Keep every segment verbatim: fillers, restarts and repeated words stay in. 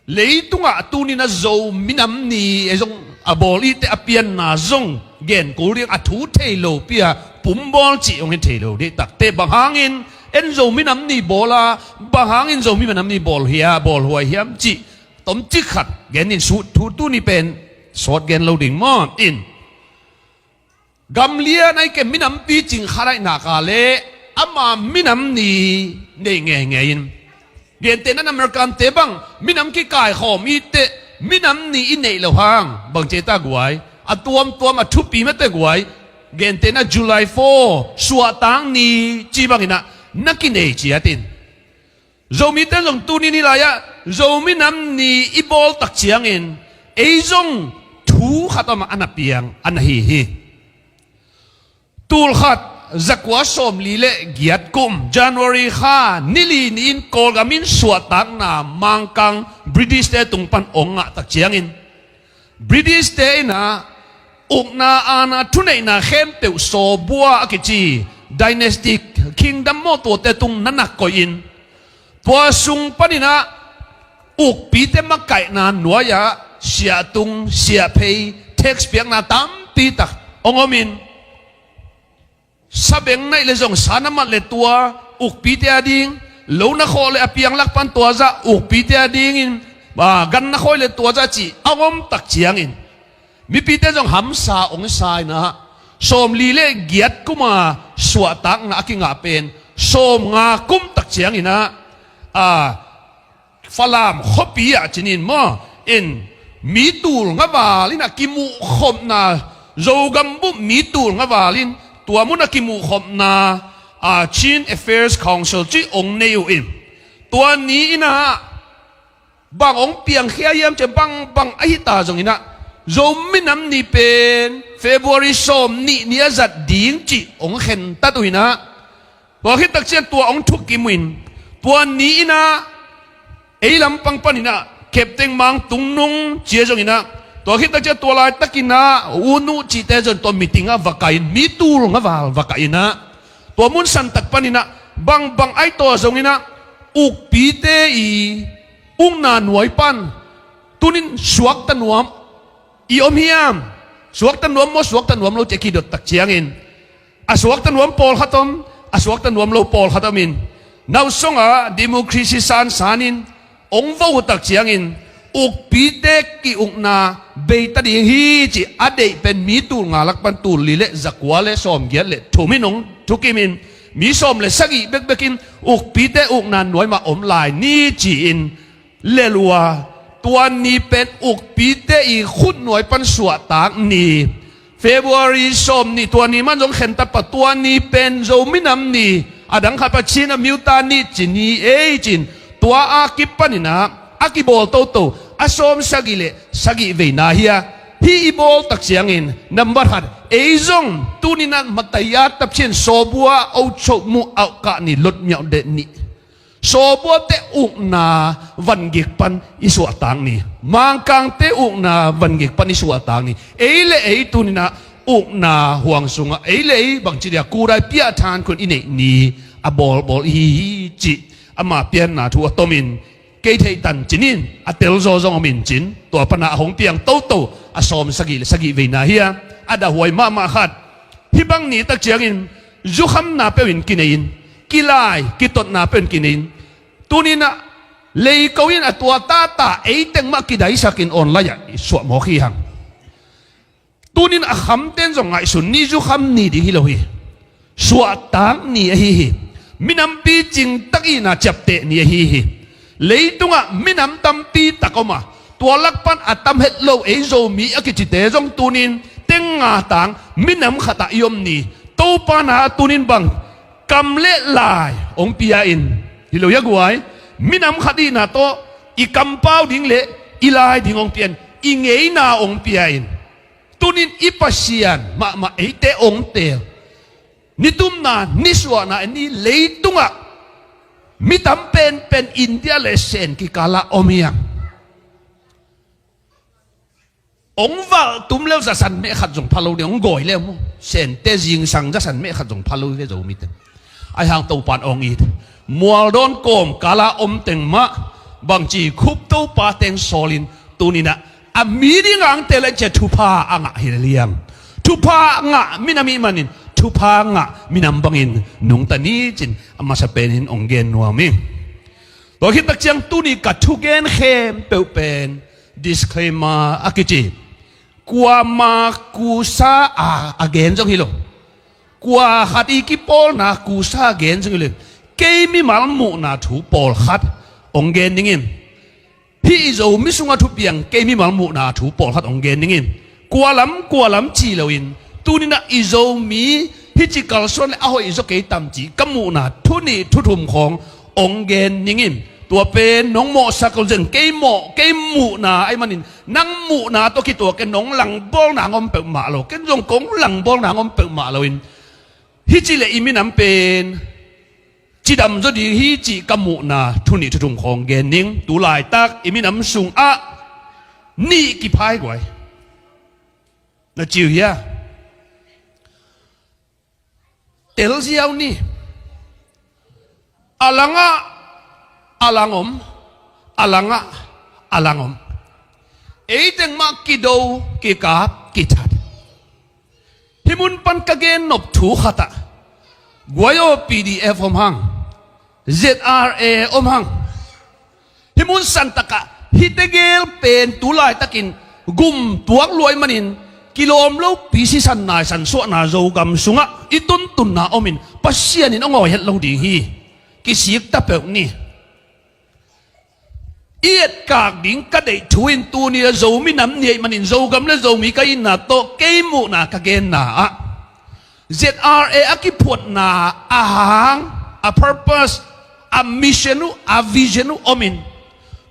Leitungah tunin a Zo minam ni ei zong a bawl i te a pianna zong gen kul ding a thu thei lo pi a pumbawl cih hong hi thei lo dih takte bang hangin en Zo minam ni bawl a bang hangin Zo minam ni bawl hia bawl huai hiam cih tomcik khat gen in sut thu tuni pen sawt gen lo ding maw in. Gamlian ai ke minampi cing khat aih nak a le ama minam ni nei ngeingei in. Gentehna American te bang minam kikaikhawm i te minam ni i neih lo hang bang ceta guai a tuamtuam a thupi mate guai. Gentehna July four suahtak ni ci bangin ah na kinei ciatin Zomite zong tuni ni lai-ah Zo minam ni i bawl tak ciangin ei zong thu khat om a na piang a na hi hi. Tul khat zakua sawmli le giat kum January kha nili ni-in Kawlgam in suahtakna Mangkang British te tung pan ong ngah tak ciangin British te in ah ukna aana thuneihna khempeuh sawbua a kici dynastic kingdom maw tuate tung na nak koih in tua sung panin ah ukpite makaihna nuai-ah siahtung siahphei tax piakna tampi tak hong om in sabeng naih le zong sa na mat le tua ukpite a ding lo na khawh le a piang lak pan tua zah ukpite a dingin gan na khawi le tua zah cih a hong om tak ciangin mipite zong hamsa hong sa in ah sawmli le giat kuma suahtakna a kingah pen sawmnga kum tak ciangin ah Falam khuapi ah cinin maw in mi tul nga val in a kimuhkhopna Zogam bup mi tul nga val in tua mun a kimuhkhopna Chin Affairs Council ci ong nei uh in tua ni in ah bang ong piangkhia hiam cia bang bang ahi ta zong in ah Zo minam ni pen February sawm nih ni a zat ding cih ong khentat uh in ah tua khit tak cian tua ong thukim uh in tua ni in ah ei lampang panin ah Captain Mang Tung Nung cia zong in ah tua khit tak cian tua laitak in ah U Nu cihte zong tua meeting ah va kai in mi tul nga val va kai in ah tua mun san tak panin ah bang bang ai tua zong in ah ukpite i ukna nuai pan tunin suakta nuam i om hiam? Suakta nuam maw suakta nuam lo cia kidot tak ciangin a suakta nuam pawlkhat om a suakta nuam lo pawlkhat om in nausong ah democracy sansan in ong vo uh tak ciangin ukpite ki-ukna beita ding hi ci a deih pen mi tul nga lak pan tul li le zakua le sawm giat le thum in ong thukim in mi sawm le sagih bekbek in ukpite ukna nuai mah om lai ni ci in lelua tua ni pen ukpite i khut nuai pan suahtak ni February sawm nih tua ni man zong khentat pa tua ni pen Zo minam ni a dang khat pa Chin a miuta ni ci ni ei cin tua a kipanin ah a kibawl toto a sawm sagih le sagih veina hi a hih i bawl tak ciangin nambat khat ei zong tunin ah mataya tapcian sawbua auchoh muh auhkah ni lotmiauh deh nih Sawbuate ukna vangik pan i suahtak ni, Mangkangte ukna vangik pan i suahtak ni, ei le ei tuninah ukna huang sungah ei le ei bangci dia kudai piahthan khun i neih ni a bawlbawl i hi hi cih ama pianna thu a tomin kei theih tan cinin a telzaw zong om in cin tua pana a hong piang toto a sawm sagih le sagih veina hi a a dahhuai mahmah khat. Hih bang ni tak ciangin zukhamna peuhin kinei in, kilai kitotna peuhin kinei in, tuninah leiko in a tua tata eiteng mah kidaisakin online ah i suahmawk hi hang. Tunin a khamten zong ngaihsun ni, zukham ni ding hi lo hi. Suahtak ni ahi hi. Minampi cingtak ihna ciapteh ni ahi hi. Leitungah minam tampi tak om a, tua lak pan a tam het lo ei Zomi a kicite zong tunin teng nga tang minam khatah i om ni. Topa na tunin bang kam le lai hong pia in, hi lo hi a guai, minam khat ihna tawh i kampau ding le i lai ding hong pia in, i ngeina hong pia in. Tunin i Pasian mahmah eite hong teel. Nitumna nisuahna ni leitungah mi tam penpen India le Sen kikalah om hiam? Hong valh tum leu zasan meh khat zong pha lo ding, hong gawi leu mu Sente zingsang zasan meh khat zong pha lo ve Zomite. Ai hang Topan hong it, mualdawn kawmkala om teng mah Bangci khup Topa teng sawlin tuninah a mi ding angte le cia thupha a ngah hi le liang. Thupha ngah minam ih manin thupha ngah minam bangin nungta ni cin a masa penin ong gen nuam hi. Tua khit takciang tuni ka thugen khempeuh pen disclaimer a kici. Kuama kusa a, a gen zong hi lo. Kua khat i kipawlna kusa a gen zong hi lo. Kei mimal muhna thu pawlkhat ong gen dingin. Hih i Zomi sungah thupiang kei mimal muhna thu pawlkhat ong gen dingin. Kua lam, kua lam ci loin. Tuninah i Zomi hih ci kalsuan le a hoih zaw kei tam ci ka muhna thu nih thu thum khawng ong gen dingin. Tua pen nong mawhsak lo zeng kei mawh, kei muhna ahih manin nang muhna tawh kituak kei nong langbawlna ngom peuhmah lo. Ken zong kong langbawlna ngom peuhmah loin. Hih ci le i minam pen cidam zaw ding hi cih ka muhna thu nih thu thum khawng gen ning. Tu laitak i minam sungah nih kiphai guai. Na ciu hia? Telziau ni. A langah a lang om. A langah a lang om. Eiteng mah kido kikap kithat. Hih mun pan ka gen nop thu khatah guai aw, P D F om hang, Z R A om hang. Hih mun santakah hih tegel pen tu laitakin gum tuak luai manin kilawm lopi sisan naisan suahna Zogam sungah i tuntunna omin Pasian in a ngawi het lo ding hi. Kisik ta peuh ni. I etkak ding ka deih thu in tuni le Zomi nam ni ahih manin Zogam le Zomi ka itna tawh kei muhna ka genna ah Z R A a kiphuatna a hang, a purpose, a mission uh, a vision uh omin,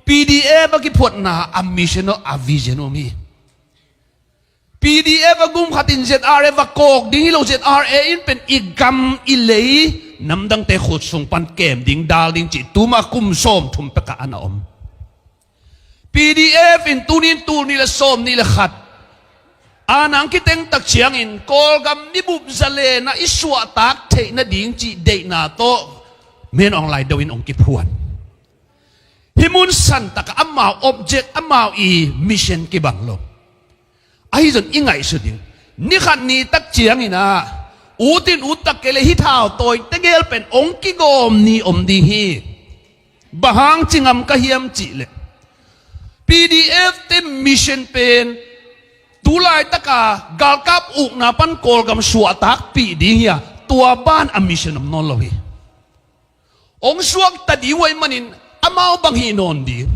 P D F a kiphuatna a mission uh, a vision uh om hi. P D F a gum khatin Z R A va kawk ding hi lo, Z R A in pen i gam i lei namdangte khut sung pan kem ding dal ding cih tuma kum sawm thum pekah a na om. P D F in tunin tul nih le sawm nih le khat a nang kiteng tak ciangin Kawlgam mibup zalen ah i suahtak theih nading cih deihna tawh men ong lai deuhin ong kiphuan. Hih mun santakah amau object, amau i mission kibang lo. Ahi zon i ngaihsut ding. Ni khat ni tak ciangin ah ut in ut tak kei le hih thau tawi tegel pen ong kigawm ni om ding hi. Bang hang ci ngam ka hiam cih leh P D F te mission pen tu laitaka galkap ukna pan Kawlgam suahtakpih ding hi a, tua ban a mission om nawn lo hi. Ong suakta ding uh ahih manin amau bang hih nawn ding.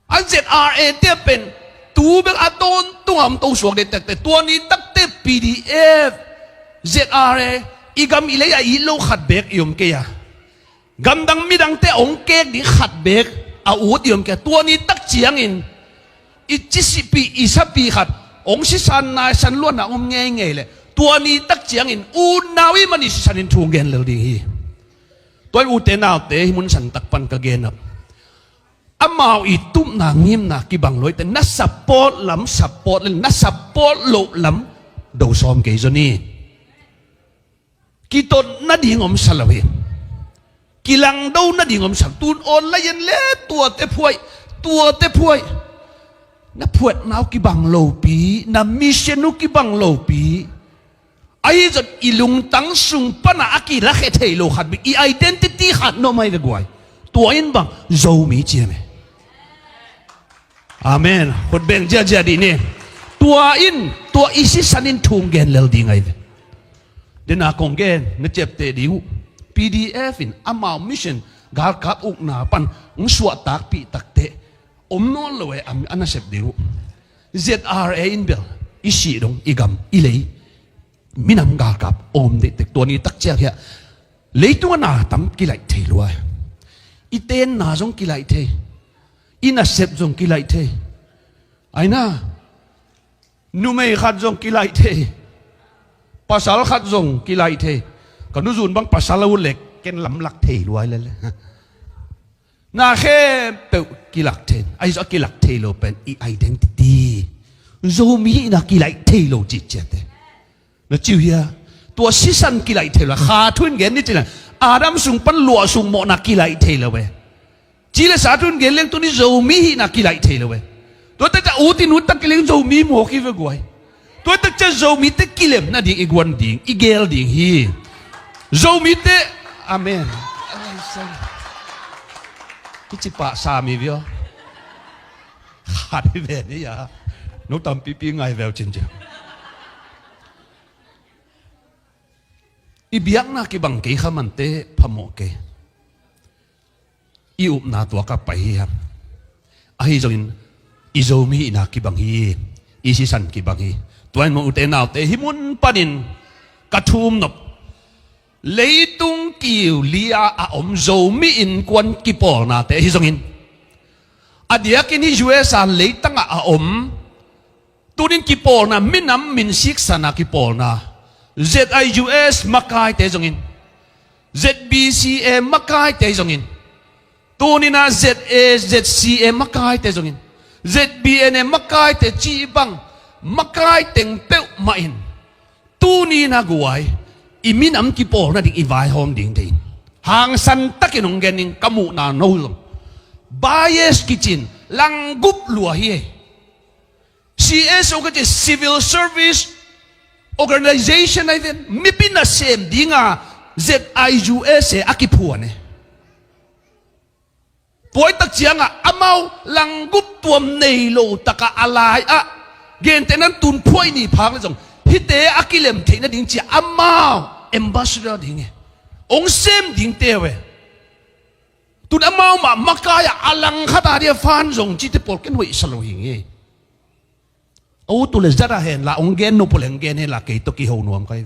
A Z R A te pen tu bek a tawntung a om to suak ding tektek, tua ni takte P D F, Z R A, i gam i lei a it lo khat bek i om kei a, gamdang midangte ong kek ding khat bek a ut i om kei a, tua ni tak ciangin i cisipi i sapi khat ong sisan naisan luatna om ngeingei leh tua ni tak ciangin unau i man i sisan in thu gen lel ding hi. Tua in ute naute hih mun santak pan ka gen ah amau i tupna ngimna kibang lo ahih teh na support lam support le na support loh lam do sawm kei zaw ni. Kitot nading om sa lo hi. Kilangdo nading om sa lo. Tun online en le tuate phuai, tuate phuai. Na phuatna uh kibang lopi, na mission uh kibang lopi. Ahi zong i lungtang sung pana a kilakhia thei lo khat bek, i identity khat na om ahi ve guai. Tua in bang Zomi ciam e. Amen. Khut beng ziahziah dih ni. Tua in tua i sisan in thu gen lel ding ahi ve. Dena kong gen na ciapteh ding uh. P D F in amau mission galkap ukna pan ong suahtakpih takteh om nawn lo e, a nasep ding uh. Z R A in bel i sih dong, i gam, i lei, minam galkap om diktek. Tua ni tak ciang hiah leitung a na tam kilaih thei lua. I tenna zong kilaih thei, i nasep zong kilaih thei. Aina numei khat zong kilaih thei, pasal khat zong kilaih thei. Ka nuzun bang pasal a ut leh ken lamlak thei lua lele. Na khempeuh kilak thei. Ahi zong a kilak thei lo pen i identity. Zomi hihna kilaih thei lo cih ciate. Na ciu hia? Tua sisan kilaih thei lo. Kha thu in gen ni cih leh Adam sung pan luah sung mawhna kilaih thei lo e. Ci le sa tun gen leng tuni Zomi hihna kilaih thei lo e. Tua tak ciang ut in ut tak kileng Zomi mawk hi ve guai. Tua tak ciang Zomite kilem nading i guan ding, i gel ding hi. Zomite, amen. Kici pah sa mi vio. Khat hi ve ni ya. No tampipi ngai veu cin cin. I biakna kibang kei kha mante phamawh kei. I upna tua ka pai hi hang. Ahi zongin i Zomi hihna kibang hi. I sisan kibang hi. Tua in mawh ute naute hih mun panin ka thum nop. Leitung kiu li-a a om Zomi innkuan kipawlnate ahi zongin a diakin hih U S A leitangah a om tunin kipawlna, minam min siksana kipawlna, Z I U S makaite zongin, Z B C A makaite zongin, tunina Z A, Z C A makaite zongin, Z B N A makaite cih bang makai teng peuhmah in, tunina guai i minam kipawlna ding i vaihawm ding dei. Hangsan takin hong gen ning ka muhna no zong. Bias kicin langgup lua hi ei. C S O ka ci Civil Service Organization ahi ven, mipi nasem dinga Z I U S A a kiphuan e. Tua i tak ciangah amau langgup tuam nei lo takah a lai-ah gentehnan tun phuai ni phak le zong hihte a kilem theih nading cia amau ambassador ding e. Hong sem ding teu e. Tun amau mah makai-ah a langkhat a dia fan zong cite pawl ken hoihsa lo hi nge. O tu le zat a henla hong gen no pule hong gen henla kei tawh kiho nuam kai.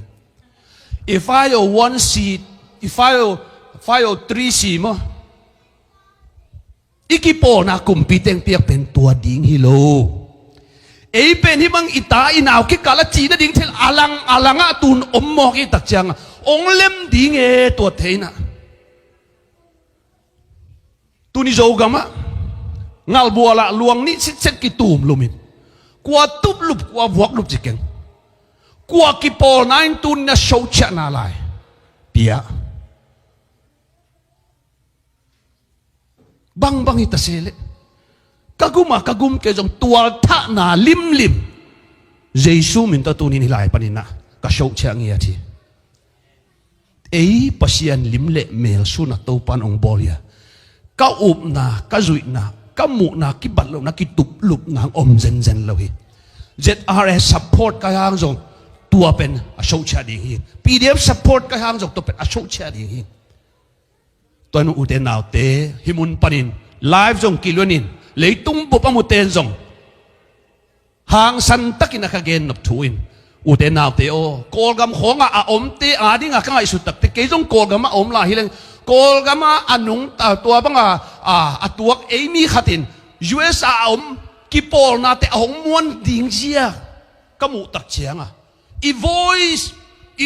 I five oh one C, i five oh, five oh three C maw? I kipawlna kumpi teng piak pen tua ding hi lo. Ei pen hih bang i ta i nau kikal a cih nading thil a lang a langah tun om mawk i tak ciangah hong lem ding e tua theinah. Tuni Zogamah ngalbualah luang nih sitset kitum lumin kua tuplup kua vuaklup ci keng. Kua kipawlna in tuni na socciahna lai pia. Bangbang hi ta se leh ka gum a ka gum kei zong tualthahna limlim Jesu min tawh tunin hih lai paninah ka socciah ngiat hi. Ei Pasian lim le mel suna Topan hong bawl hi a, ka upna, ka zuihna, ka muhna, kibat lohna, kituplupna hong om zenzen lo hi. Z R A support ka hang zong tua pen a socciah ding hi. P D F support ka hang zong tua pen a socciah ding hi. Tua nu ute naute hih mun panin live zong kiluanin leitung bup a muten zong hangsan takin a ka gen nop thu in ute naute aw, Kawlgam khawngah a omte adinga ka ngaihsut takte kei zong Kawlgamah a om lai hileng Kawlgamah a nungta tua banga a, a tuak ei mi khatin U S A a om kipawlnate a hong muan ding zia ka muh tak cianga i voice, i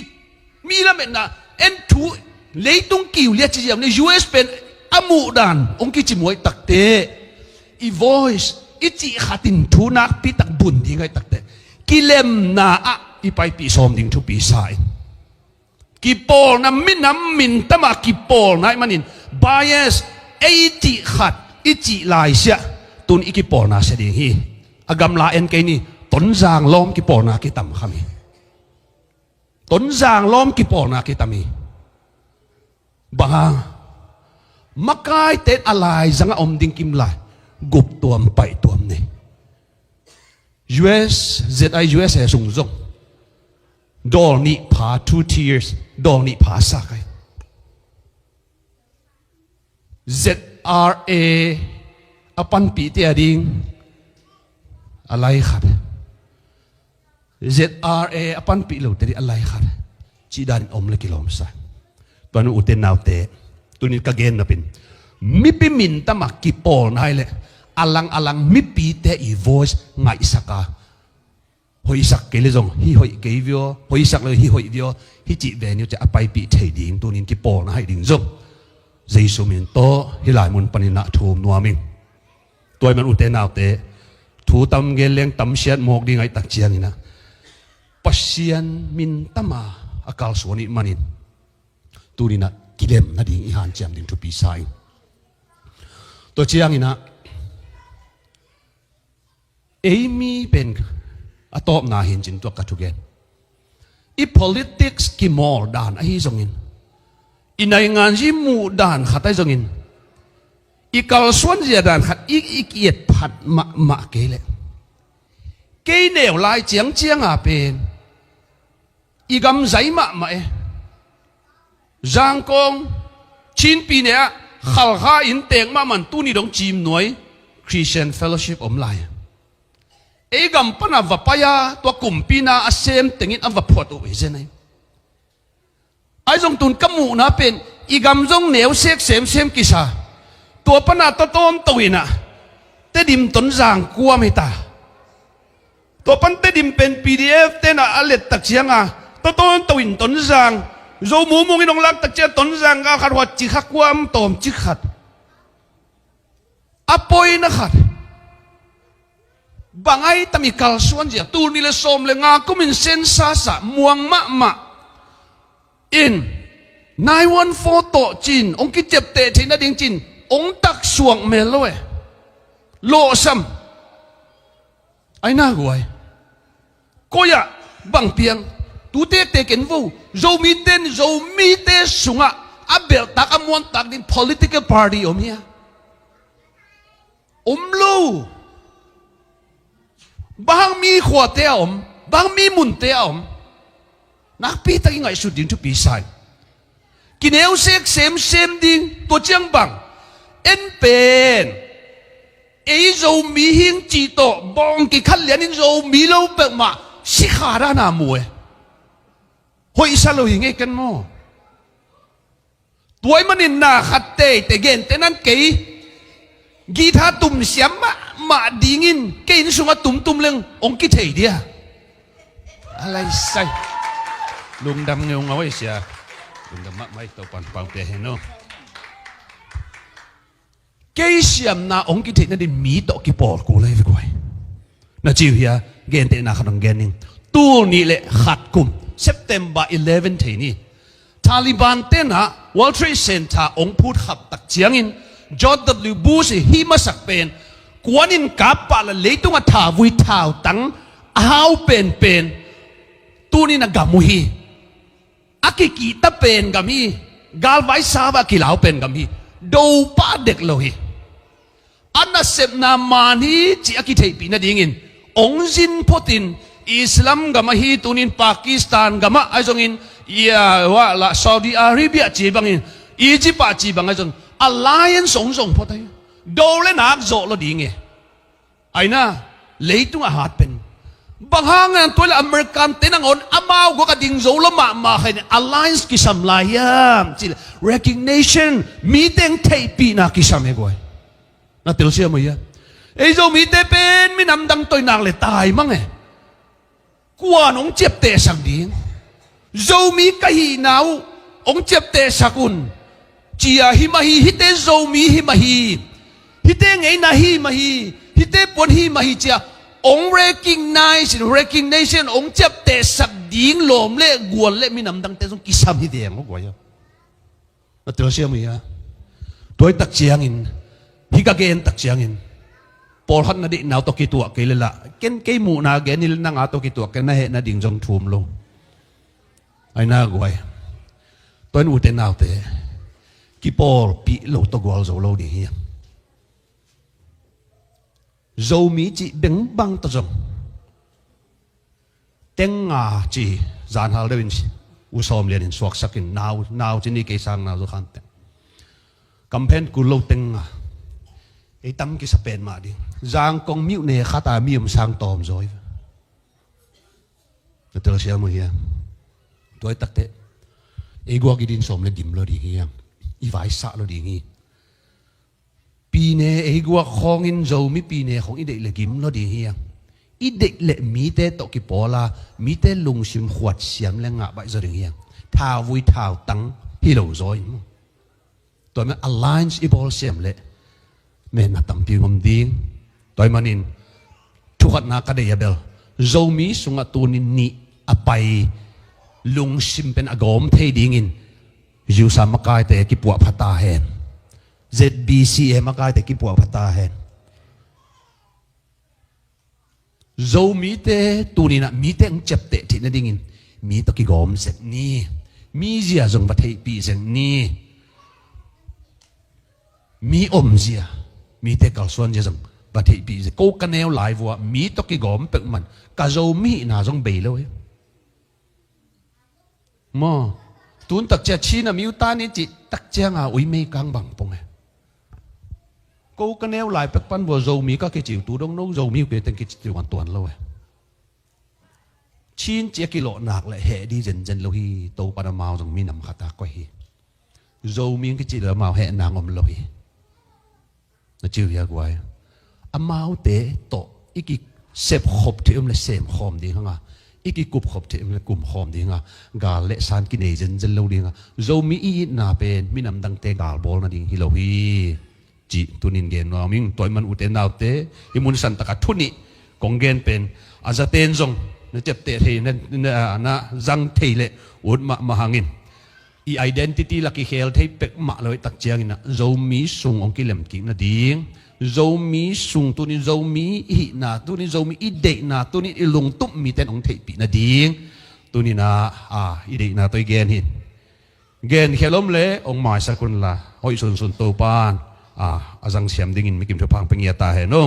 mi lametna en thu leitung kiu liat ci ziam ni U S pen a muhdan hong kici muai takte i voice i cih khatin thu nakpi tak bun ding ai takte kilemna ah i paipih sawm ding thupi sa in kipawlna minam mintamah kipawlna i manin bias ei cih khat i cih laisiah tun i kipawlna sia ding hi. A gamla en kei ni Tonzang lawm kipawlna kitam kham hi. Tonzang lawm kipawlna kitam hi. Bang hang makaite a laizangah om ding kim lai gup tuam paih tuam nei. U S Z I U S A sung zong dawl nih pha two years dawl nih pha sa kai. Z R A a panpihte a ding a lai khat. Z R A a panpih lote ding a lai khat. Cih danin om le kilawmsa. Tua nu ute naute tunin ka gen napin mipi mintamah kipawlna hi le a lang a lang mipite i voice ngaihsaka hoihsak kei le zong hi hoih kei vio, hoihsak le hi hoih vio, hi cih venue te a paipih thei ding tunin kipawlna hai ding zong Jesu min tawh hi lai mun paninah thum nuam ing. Tua i man ute naute thu tam gen leng tam siat mawk ding aih tak cianginah Pasian min tama a kalsuan ih manin tuninah kilem nading i hanciam ding thupi sa ing. Tua ciangin ah, ei mi pen a tawpna hi in cin tua ka thugen. I politics kimawl dan ahi zongin, i naingan zi muh dan khat ahi zongin, i kalsuan zia dan khat i, i kiet phat mahmah kei leh, kei neu lai ciangciang a pen i gam zai mahmah e. Zangkong, Chin pyine ah Khalkha in teek mahmah in tuni dong Cimnuai Christian Fellowship om lai. Ei gam pan a va pai a, tua kumpi na a sem tengin a va phuat uh hi zen ahi. Ahi zong tun ka muhna pen i gam zong neu sek semsem kisa. Tua pan a tawtawn to in ah Tedim Tonzang kuam hi ta. Tua pan Tedim pen P D F ten ah a let tak ciang a, tawtawn to in Tonzang, Zo mumung in hong lak tak ciang Tonzang gal khat huat cik kha, kuam tawm cik khat. A poina khat, bang ai tam i kalsuan zia, tul nih le sawm le nga kum in census ah muang mahmah in, nine one four tawh cin hong kiciapteh theih nading cin hong taksuak mel lo e. Lawhsam. Ai na guai. Koi ah bang piang, tu tektek en vo. Zomite in Zomite sungah a belhtak a muantak ding political party om hia? Om lo. Bang hang mi khuate a om, bang hang mi munte a om, nakpi tak i ngaihsut ding thupi sa hi. Kineu sek semsem ding, tua ciang bang, en pen ei Zomi hing cih tawh bawng kikhat lianin Zomi lo peuhmah sikha dana mu e. Hoihsa lo hi ngei ken maw? Tua ahih manin na khat teitei gente nan kei guitar tum siam mahmah dingin kei inn sungah tumtum leng hong kithei dia. A lai sai. Lungdam ngeungau ei sia. Lungdam mahmah ei, Topan pangte hen aw. Kei siamna hong kitheih nadin mi tawh kipawl kul ahi ve guai. Na ci uh hia, gentehna khat hong gen ning. Tul nih le khat kum, September eleven thei ni, Taliban tenah World Trade Center hong phutkhap tak ciangin George W Bush i hih masak pen kuanin kap pah la leitung a thavui thautang a hau penpen tunin a gam uh hi. A kikihta pen gam hi. Galvai sava a kilau pen gam hi. Do pah dek lo hi. A nasepna man hi cih a kitheihpih nadingin hong zin photin Islam gam ahi tunin Pakistan gamah ahi zongin, ia, wah lah Saudi Arabia ci bangin, Egypt ah ci bang ahi zong alliance hong zong phot ahi. Do le nak zawh lo ding e. Aina, leitung a hat pen. Bang hang a tua le American te nangawn amau guak a ding zo lo mahmah kha in alliance kisam lai hiam cih le recognition, mi teng theihpihna kisam e guai. Na telsiam uh hia? Ei Zomite pen minam dang tawh i nak le taimang e. Kuan hong ciaptehsak ding? Zomi ka hihna uh hong ciaptehsak un. Cia hi mah hi, hihte Zomi hi mah hi. Hihte ngeina hi mah hi. Hihte puan hi mah hi cia hong recognize, recognition hong ciaptehsak ding lawm le gual le minam dangte zong kisam hi veng aw guai aw. Na telsiam uh hia? Tua hi tak ciangin, hih ka gen tak ciangin, pawlkhat na deihna uh tawh kituah kei le lah, ken kei muhna gen hi le nang a tawh kituah kei, na hehna ding zong thum lo. Aina guai. Tua in ute naute, kipawlpih lo tawh gualzo lo ding hi. Zomi cih bengbang tawh zong teng nga ci, zanhal deuhin U Sawm Lian in suaksakin nau, nau ci ni, kei sang nau zo khan teng. Kamphen kul lo teng nga. Ei tam kisa pen mah ding. Zangkong miuh ne khat a mi om sang tawm zaw hi. Na telsiam uh hia? Tua hi takteh ei guak i din sawm le dim lo ding hi hiam? I vaisah lo ding hi. Pyine ei guak khawngin Zomi pyine khawng i deih le gim lo ding hiam? I deih le mite tawh kipawl a, mite lungsim khuat siam le ngah baih zaw ding hiam? Thavui thautang hi lo zaw hi maw? Tua man alliance i bawl siam le menna tampi om ding. Tua hi manin thukhatna ka deih a bel, Zomi sungah tunin nih a pai lungsim pen a gawm thei dingin zusa makaite kipuah pha ta hen. Z B C M a kaite kipuah pha ta hen. Zomite tuninah mite hong ciapteh theih nadingin mi tawh kigawm zek ni. Mi zia zong va theihpih zek ni. Mi omzia, mite kalsuanzia zong va theihpih zek. Ko ka neu laivua mi tawh kigawm peuhmah ka Zomi hihna zong bei lo hi. Maw, tun takcia Chin a miutan i cih takcianga uimei kang bang pong e. Ko ka neu lai pek pan vua Zomi ka kiciu tu dong no Zomi uh kei teng kici tuan tuan lo e. Chin ci a kilawh nak le heh di zenzen lo hi. Topan amau zong minam khat a koih hi. Zomi kici le amau heh nang om lo hi. Na ciu hia guai. Amaute tawh i kisep khop theih om le sem khawm ding hanga, i kikup khop theih om le kum khawm ding hanga, gal le san kinei zenzen lo ding hanga, Zomi i itna pen minam dangte gal bawl nading hi lo hi. Cih tunin gen nuam ing. Tua i man ute naute, i mun san taka thu nih kong gen pen a zaten zong na ciapteh thei, na, na, na zang thei le ut mahmah hangin i identity la kikhel thei pek mah lo i tak ciangin ah Zomi sung hong kilem kik nading, Zomi sung tunin Zomi i hihna, tunin Zomi i deihna, tunin i lungtum miten hong theihpih nading tunin ah, ah, i deihna tawh i gen hi. Gen khel om le hong maisak un la, hoih sunsun Topan, ah, a zangsiam dingin mikim thupha hong pia ngia ta hen o.